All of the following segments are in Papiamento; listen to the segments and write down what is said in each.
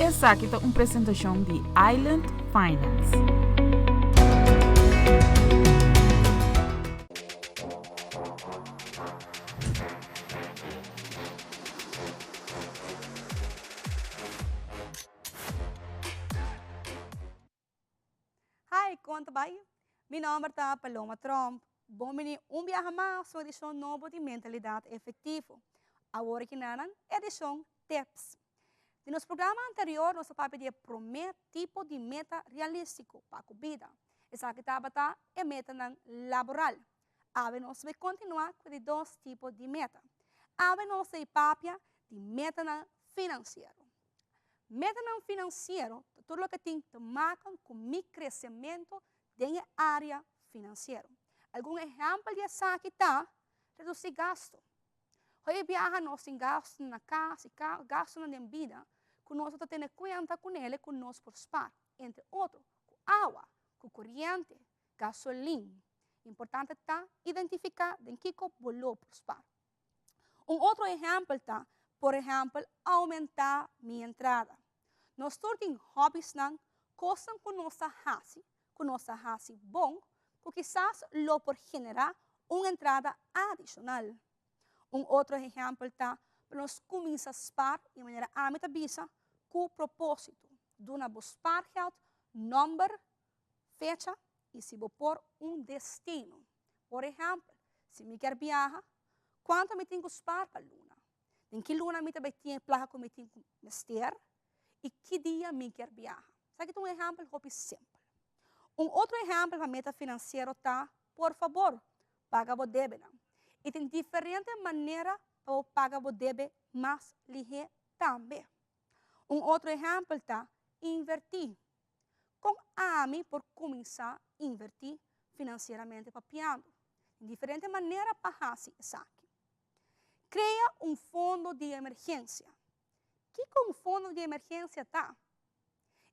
Esaki ta un presentashon di Island Finance. Hi, kon ta bai? Mi nòmber ta Paloma Tromp. Bon bini un biaha mas un edishon nobo di Mentalidat Efektivo. Awor aki nanan edishon Tips. Den nos programa anterior nos a papia di e promé tipo di meta realístiko pa ku bida. Esaki tabata e metanan laboral. Awe nos bai kontinuá ku e di dos tipo di meta. Awe nos ta papia di metanan finansiero. Metanan finansiero ta tur loke tin te maken ku mi kresementu den e área finansiero. Algun ehèmpel di esaki ta, redusí gastu. Hopi biaha nos tin gastunan na kas i gastunan den bida ku nos no ta tene kuenta kuné ku nos por spar, entre otro ku awa, ku koriente, gasolin. Importante ta identifiká den kiko bo lo por spar. Un otro ehèmpel ta, por ehèmpel, oumentá mi entrada. Nos tur tin hòbisnan, kosnan ku nos ta hasi, ku nos ta hasi bon, ku kisas lo por generá un entrada adishonal. Un otro ehèmpel ta pa nos kuminsá spar, di manera ami ta bisa, ku propósito. Duna bo spaargeld nòmber, fecha i si bo por un destino. Por ehèmpel, si mi kier biaha, kuantu mi tin ku spar pa luna? Den ki luna mi ta bai tin e plaka ku mi tin ku mester? I ki dia mi kier biaha? Esaki ta un ehèmpel hopi simpel. Un otro ehèmpel pa meta finansiero ta, por fabor, paga bo debenan. I tin diferente manera pa bo paga bo debe mas lihé tambe. Un otro ehèmpel ta invertí. Kon ami por kuminsá invertí finansieramente papiando? Tin diferente manera pa hasi esaki. Krea un fondo di emergensia. Kiko un fondo di emergensia ta?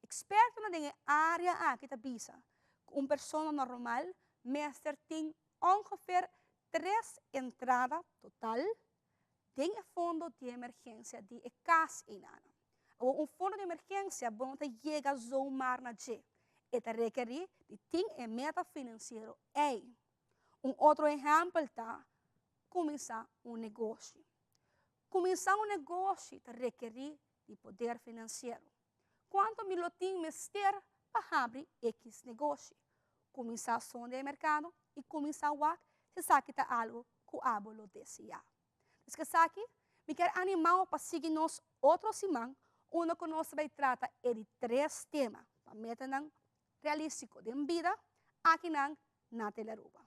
Ekspertonan den e área aki ta bisa ku un persona normal mester tin ongeveer tres entrada total den e fondo di emergensia di e kas einan. Awor un fondo di emergensia bo no ta yega zomaar na dje. E ta rekerí di tin e meta finansiero ei. Un otro ehèmpel ta kuminsá un negoshi. Kuminsá un negoshi ta rekerí di poder finansiero. Kuantu mi lo tin mester pa habri ekis negoshi? Kuminsá sonde e merkado i kuminsá wak si esaki ta algu ku abo lo deseá. Des ku esaki, mi kier animá bo pa sigui nos otro siman unda ku nos ta bai trata e di tres tema pa metanan realístiko den bida akinan na Telearuba.